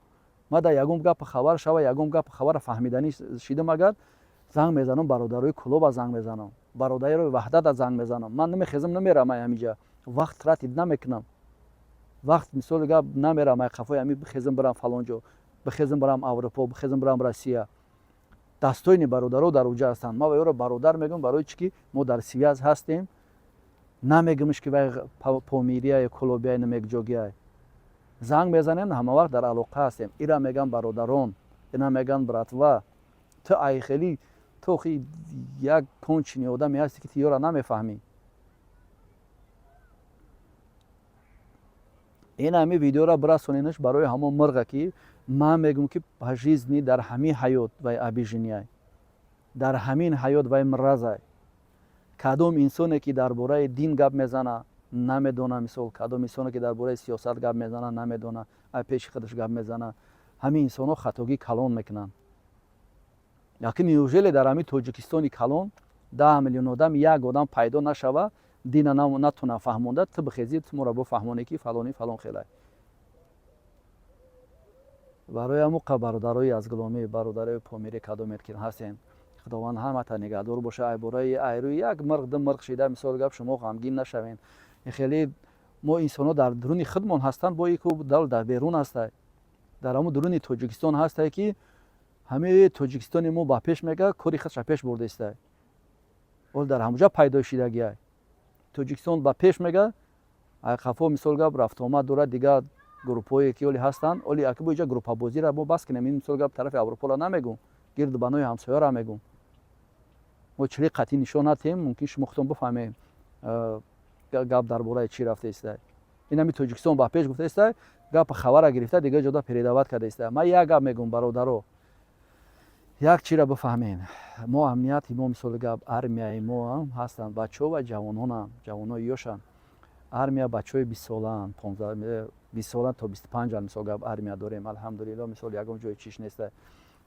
мада ягон гапа хабар шава, ягон гапа хабара фаҳмиданӣ шидам, агар занг мезанам, бародарои Кулоба занг мезанам. Бародари Ваҳдата занг мезанам. Ман намехезам, намерам ай ҳамиҷа, вақт тратить намекунам. Вақт, мисоли гап, намерам ай қафои ҳами бихезам, бирам фалон ҷо, бихезам, бирам Аврупо, бихезам, бирам Россия. Достойный бародаро дар уҷа ҳастанд. Ман вайёро бародар мегӯям, барои чӣ ки мо дар связь ҳастем. Намегӯмш, ки вай помирия ё кулобия, намекҷогия. Занг мезанем, ҳама вақт дар алоқа ҳастем. Ира меган бародарон, ина меган братва. Ту ай хеле, ту охи як конченый одаме ҳасти, ки ту ёра намефаҳмӣ. Ин ҳами видеоро бирасоненаш барои ҳамон мирға, ки ман мегӯм, ки по жизни дар ҳамин ҳаёт вай обиженный, дар ҳамин ҳаёт вай мразай. Кадом инсоне ки дар бораи дин гап мезана, намедона. Мисол, кадом инсоне ки дар бораи сиёсат гап мезана, намедона, ай пеши худаш гап мезана. Ҳамин инсонҳо хатогии калон мекунанд. Яки неужели дар ҳамин Тоҷикистони калон 10 миллион одам як одам пайдо нашава, дина натуна фаҳмонда? Ту бихезӣ, ту моро бифаҳмонӣ, ки фалони фалон хелай. Барои ҳамуқа, бародарои азгуломӣ, бародарои помири, кадомед ки ҳастен, Худованд ҳамата нигаҳдор боша. Ай бораи айрӯи як мирғ, ду мирғ шида, мисол гап, шумо ғамгин нашавен. Хеле мо инсонҳо дар дуруни худмон ҳастанд, бо ику дар берун ҳастай, дар ҳамун дуруни Тоҷикистон ҳастай, ки ҳамаи Тоҷикистони мо ба пеш мега, кори худша пеш бурдаистай. Ол дар ҳамуҷа пайдо шидагиай. Тоҷикистон ба пеш мега, ай қафо, мисол гап, рафтуомад дорад дигар группҳое, ки оли ҳастанд. Оли аки бо иҷа группабозиро мо бас кунем. Ин, мисол гап, тарафи Аврупоро намегӯм, гирду банои ҳамсояро мегӯм. Мо чили қатъӣ нишон натиҳем, мумкин шумо худтон бифаҳмед, гап дар бораи чӣ рафта истай. Ин ҳами Тоҷикистон ба пеш гуфта истай, гапа хабара гирифта, дигар ҷода передавать карда истай. Ман як гап мегӯм, бародаро, як чиро бифаҳмем. Мо амнияти мо, мисоли гап, армияи мо ҳастанд бачаҳо ва ҷавононанд, ҷавонои ёшанд. Армия бачаҳои 20-солаанд, 20 сола то 25-анд, мисол гап, армия дорем, алҳамдулилло. Мисол, ягон ҷои чиш неста.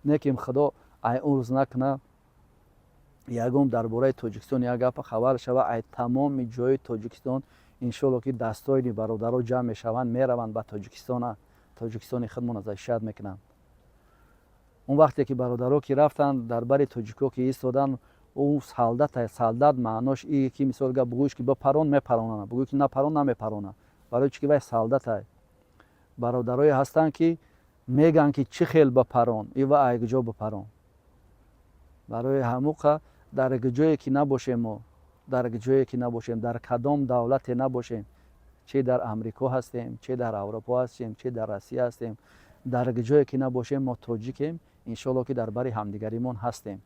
Неким Худо ай он рӯз накуна, ягон дар бораи Тоҷикистон як гапа хабар шава, ай тамоми ҷои Тоҷикистон, иншоалло, ки достойный бародаро ҷамъ мешаванд, мераванд ба Тоҷикистона, Тоҷикистони худмона защищать мекунанд. Он вақте ки бародаро ки рафтанд, дар бари тоҷико ки истоданд, ӯ солдата. Солдат маънош и ки, мисол гап, бугӯиш ки бипарон, мепаронанд, бугӯй ки напарон, намепаронад. Барои чӣ ки вай солдатай. Бародарое ҳастанд, ки мегӯянд, ки чӣ хел бипарон ива ай куҷо бипарон. Барои ҳамуқа дар ҷое ки набошем, мо дар ҷое ки набошем, дар кадом давлате набошем, чӣ дар Амрико ҳастем, чӣ дар Аврупо ҳастем, чӣ дар Россия ҳастем, дар ҷое ки набошем, мо тоҷикем. Иншоалло, ки дар бари ҳамдигаримон ҳастем.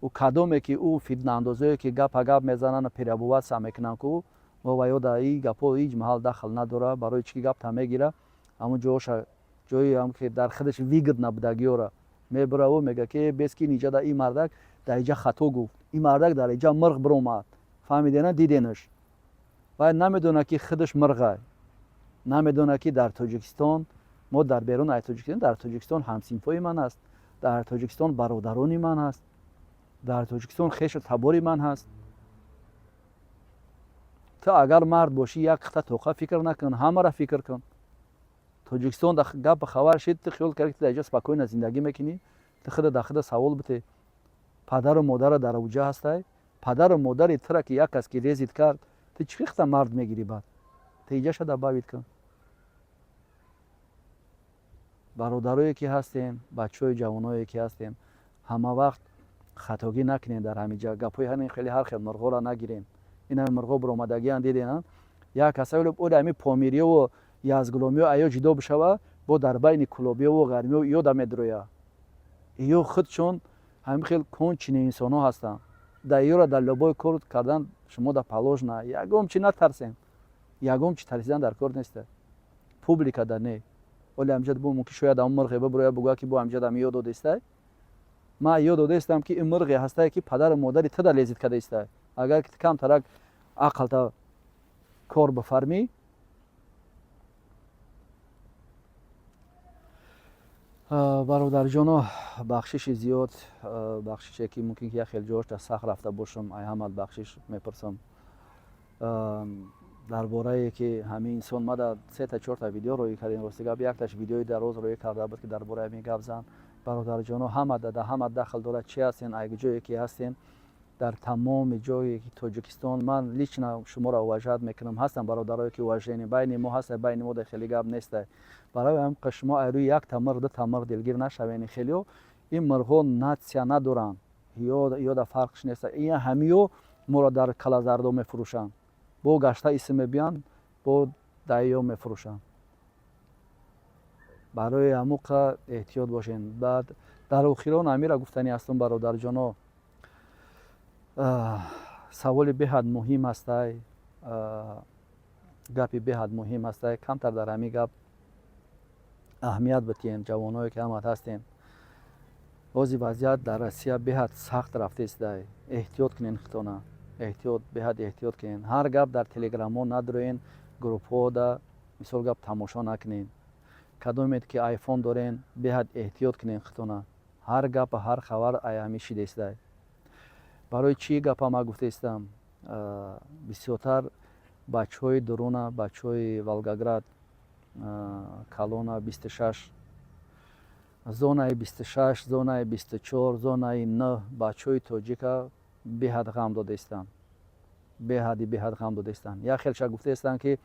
Ӯ кадоме ки ӯ фитнаандозое, ки гапа гап мезананд, переобуваться мекунанд, ку мо ва ё дар ин гапҳо ҳеҷ маҳал дахл надорад. Барои чӣ ки гапта мегира, ҳамун ҷоша, ҷои ки дар худаш выгодно будагиёра мебураву мега, ки бес ки ниҷа ин мардак дар иҷа хато гуфт, ин мардак дар иҷа мирғ биромад. Фаҳмидена, диденаш. Вай намедонад, ки худаш мирғай, намедонад, ки дар Тоҷикистон мо, дар берун ай Тоҷикистон, дар Тоҷикистон ҳамсинфои ман аст, дар Тоҷикистон бародарони ман ҳаст, дар Тоҷикистон хешу табори ман ҳаст. Ту агар мард бошӣ, як хита тоқа фикр накун, ҳамаро фикр кун. Тоҷикистон гапа хабар шид, ту хиёл карди, ки дар иҷа спокойно зиндагӣ мекунӣ. Ту худа дар худа савол бите: падару модара дар уҷа ҳастай, падару модари тура ки як кас ки резать кард, ту чӣ хита мард мегирӣ? Баъд ту иҷаша добавить кун. Бародарое ки ҳастем, бачаҳои ҷавоное ки ҳастем, ҳама вақт хатогӣ накунем. Дар ҳамин ҷа гапҳои ҳамин хеле ҳар хел мирғоро нагирем. Ин ҳами мирғо биромадагиан, дидем, як каса оли ҳами помириёву язгуломиё аё ҷудо бишава, бо дар байни кулобиёву ғармиё ёда медроя. Иё худшон ҳамин хел конченый инсонҳо ҳастанд. Дар иёра дар любой кор кардан шумо да положено. Ягон чи натарсем, ягон чи тарсидан дар кор неста. Публика да не, оли ҳамҷа бо мумкин шояд ҳамон мирғе биброя, бугӯя, ки бо ҳамҷа дам ёд додистай. Ман ёд додаистам, ки ин мирғе ҳастае, ки падару модари ту да лезить кардаистай. Агар ки камтарак ақлта кор бифармӣ. Бародарҷоно, бахшиши зиёд, бахшише ки мумкин ки як хел ҷоошта сахт рафта бошам, ай ҳамат бахшиш мепурсам. Дар борае ки ҳамин инсон мада сета чорта видео роӣ кардем, рости гап, якташ видеои дароз роӣ карда буд, ки дар бораи ҳамин гап зан. Бародарҷоно, ҳама да ҳама дахл дорад, чи ҳастен, ай ҷое ки ҳастен. Дар тамоми ҷое ки Тоҷикистон, ман лично шуморо уважать мекунам. Ҳастам бародарое ки уважение байни мо ҳаста, байни мо хеле гап неста. Барои ҳам шумо ай рӯи як тамир, ду тамир дилгир нашавед. Хелео ин мирғҳо нация надоранд, ёда фарқш неста. Ин ҳамиё моро дар калазардо мефурӯшанд, бо гашта исм мебиёнд, бо даиё мефурӯшанд. Барои ҳамуқа эҳтиёт бошед. Баъд дар охирон амира гуфтанӣ ҳастам, бародарҷоно, саволи беҳад муҳим ҳастай, гапи беҳад муҳим ҳастай. Камтар дар ҳамин гап аҳамият битиҳем, ҷавоное ки ҳамат ҳастем. Ҳозир вазъият дар Россия беҳад сахт рафтаистай. Эҳтиёт кунен хитона, эҳтиёт, беҳад эҳтиёт кунен. Ҳар гап дар телеграмҳо надроен, группҳода, мисол гап, тамошо накунен. Кадомед ки айфон дорен, беҳад эҳтиёт кунен хитона. Ҳар гапа, ҳар хабар ай ҳамин шидаистай. Барои чӣ гапа ма гуфтаистам? Бисёртар бачаҳои дуруна, бачаҳои Волгоград, колонна 26, зонаи 26, зонаи 24, зонаи 9, бачаҳои тоҷика беҳад ғам додаистанд, беҳади беҳад ғам додаистанд. Як хелша гуфтаистанд, ки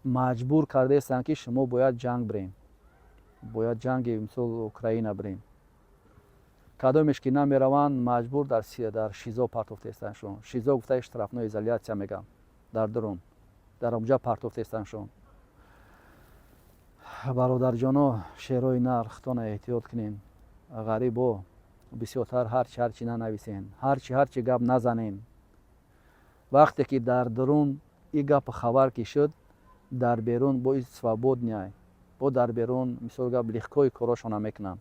маҷбур кардаистанд, ки шумо бояд ҷанг бирем, бояд ҷанги, мисол, Украина бирем. Кадомеш ки намераванд, маҷбур дар ШИЗО партофтаистандшон. ШИЗО гуфта, штрафной изоляция мегӯям, дар дурун, дар онҷа партофтаистандшон. Бародарҷоно, шерои нар, хитона эҳтиёт кунем. Ғарибо, бисёртар ҳарчи ҳарчи нанависен, ҳарчи ҳарчи гап назанен. Вақте ки дар дурун и гапу хабар ки шуд, дар берун бо свободный, бо дар берун, мисол гап, легко и корошона мекунанд.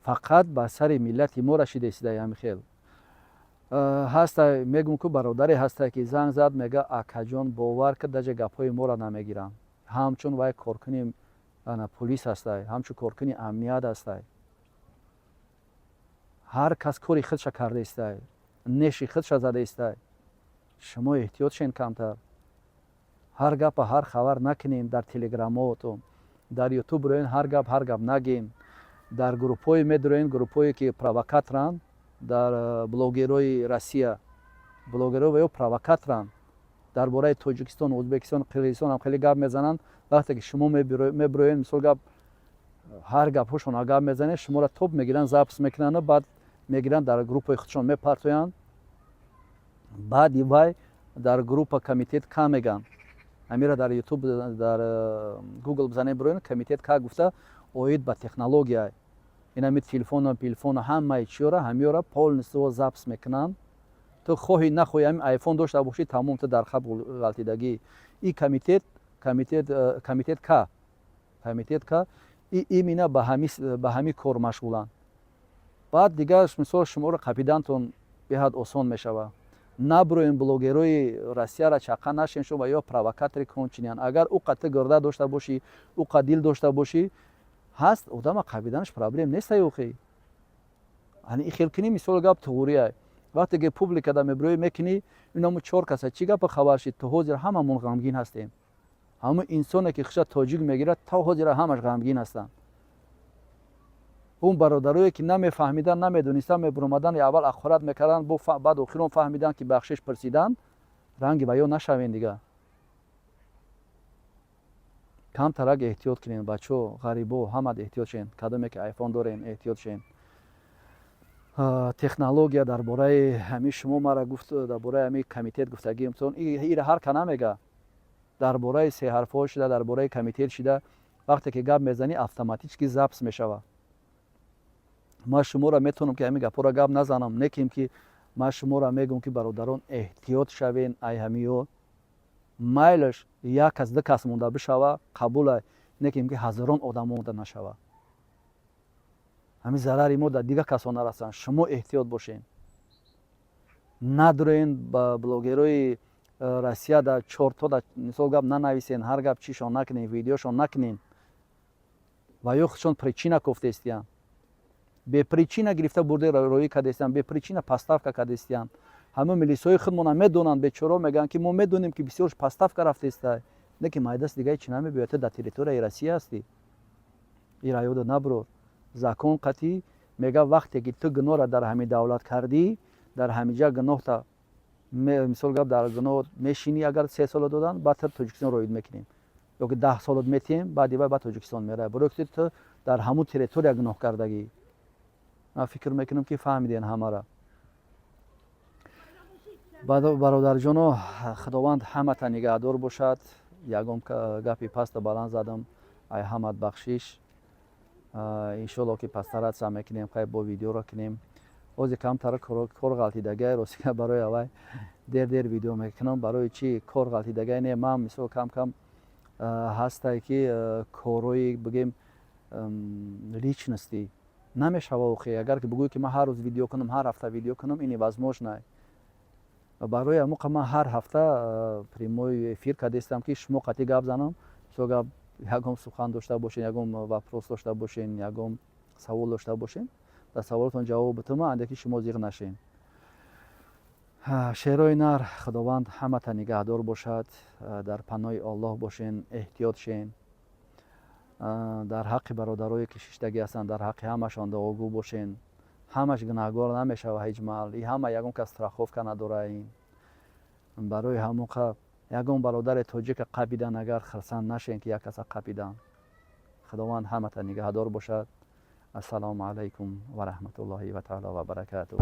Фақат ба сари миллати мо рашидаистода ҳами хел ҳаста. Мегӯм, ку бародаре ҳаста, ки занг зад, мега: «Акаҷон, бовар ки даже гапҳои моро намегиранд». Ҳамчун вай коркуни пулис ҳастай, ҳамчун коркуни амният ҳастай. Ҳар кас кори худша карда истай, неши худша зада истай. Шумо эҳтиёт шен камтар, ҳар гапа, ҳар хабар накунем дар телеграмотон, дар Ютуб роен, ҳар гап, ҳар гап нагем. Дар группҳое медроен, группҳое ки провокаторанд, дар блогерои Россия, блогеро ва ё провокаторанд, дар бораи Тоҷикистон, Ӯзбекистон, Қирғизистон ҳам хеле гап мезананд. Вақте ки шумо мебироен, мисол гап, ҳар гапҳошон гап мезанед, шуморо топ мегиранд, запись мекунанд, баъд мегиранд, дар группаи худшон мепартоянд. Баъди вай дар группа «Комитет К» мегӯянд. Амира дар Ютуб, дар Гугл бизанед, бироен, «Комитет К» гуфта, оид ба технология, инами телефону пилфону ҳамаи чиёра, ҳамиёра полностью запись мекунанд. Ту хоҳӣ нахоҳӣ, ҳамин айфон дошта бошӣ, тамом, ту дар хаб ғалтидагӣ. И комитет К, комитет К и именно ба ҳамин кор машғуланд. Баъд дигар, мисол, шуморо қапидантон беҳад осон мешавад. Наброем, блогерои Россияра чақа нашен шумо ё провокатори конченый ан. Агар ӯ қад гирда дошта бошӣ, ӯ қад дил дошта бошӣ, ҳаст одама қапиданаш проблем нестай. Охи, ани и хел кунӣ, мисол гап, туғурия. Вақте ки публикада мебироӣ, мекунӣ, иному чор каса чӣ гапа хабар шид, то ҳозир ҳамамон ғамгин ҳастем. Ҳамон инсоне ки хуша тоҷик мегирад, то ҳозира ҳамаш ғамгин ҳастанд. Он бародарое ки намефаҳмиданд, намедонистанд, мебуромаданд, аввал ақорат мекарданд, баъд охирон фаҳмиданд, ки бахшиш пурсиданд. Ранги ба ё нашавен дига. Камтарак эҳтиёт кунем, бачаҳо, ғарибо, ҳамат эҳтиёт шен. Кадоме ки айфон дорен, эҳтиёт шен. Технология дар бораи ҳамин шумо мара гуфт, дар бораи ҳамин комитет гуфтагиамтон, ира ҳар ка намега. Дар бораи сеҳарфҳо шида, дар бораи комитет шида, вақте ки гап мезанӣ, автоматически запись мешавад. Ман шуморо метавонам, ки ҳамин гапҳоро гап назанам, неким ки ман шуморо мегӯям, ки бародарон, эҳтиёт шавен. Ай ҳамиё майлаш як кас, ду кас монда бишава, қабула, неким ки ҳазорон одам монда нашава. Ҳамин зарари мо дар дигар касо нарасанд. Шумо эҳтиёт бошен, надроен ба блогерои Россия да чорто да, мисол гап, нанависен, ҳар гап чишон накунен, видеошон накунен. Ва ё худшон причина кофтаистиянд, бепричина гирифта бурда роӣ кардастиянд, бепричина поставка кардастиянд. Ҳама милисҳои худмона медонанд, бечоро мегӯянд, ки мо медонем, ки бисёр поставка рафтаиста, не ки майдаст дигаи чӣ намебиёяд. Ту дар территорияи Россия ҳастӣ, ира ёда наброр. Закон қатъӣ мега, вақте ки ту гуноҳро дар ҳамин давлат кардӣ. Дар ҳамиҷа гуноҳта, мисол гап, дар гуноҳ мешинӣ, агар 3 сола додан, баъд ту Тоҷикистон роид мекунем ё ки 10 солот метиҳем, баъди вай ба Тоҷикистон меравад, барои ки ту дар ҳамун территория гуноҳ кардагӣ. Ман фикр мекунам, ки фаҳмиден ҳамара. Бародарҷоно, Худованд ҳамата нигаҳдор бошад. Ягон гапи пасту баланд задам, ай ҳамат бахшиш. Иншолло, ки постараться мекунем, хай, бо видеоро кунем. Ҳозир камтар кор ғалтидагай, ростига, барои авай дер дер видео мекунам. Барои чӣ кор ғалтидагай? Не, ман мисол кам кам ҳастае, ки корҳои, бигем, личности намешава. Охе, агар ки бигӯӣ, ки ман ҳар рӯз видео кунам, ҳар ҳафта видео кунам, ин невозможно. Барои ҳамоқа ман ҳар ҳафта прямой эфир кардастам, ки шумо қатъи гап занам. Мисол гап, ягон сухан дошта бошен, ягон вопрос дошта бошен, ягон савол дошта бошен, дар саволотон ҷавоб битума, анде ки шумо зиқ нашен. Шерои нар, Худованд ҳамата нигаҳдор бошад. Дар паноҳи Оллоҳ бошен, эҳтиёт шен. Дар ҳаққи бародарое, ки шиштагӣ ҳастанд, дар ҳаққи ҳамашон дуогӯ бошен. Ҳамаш гунаҳгор намешава ҳеҷ маҳал, и ҳама ягон кас страховка надора. Ин барои ҳамоқа ягон бародари тоҷика қапидан, агар хирсанд нашен, ки як каса қапидан. Худованд ҳамата нигаҳдор бошад. Ассалому алайкум ва раҳматуллоҳи ва таала ва баракатуҳ.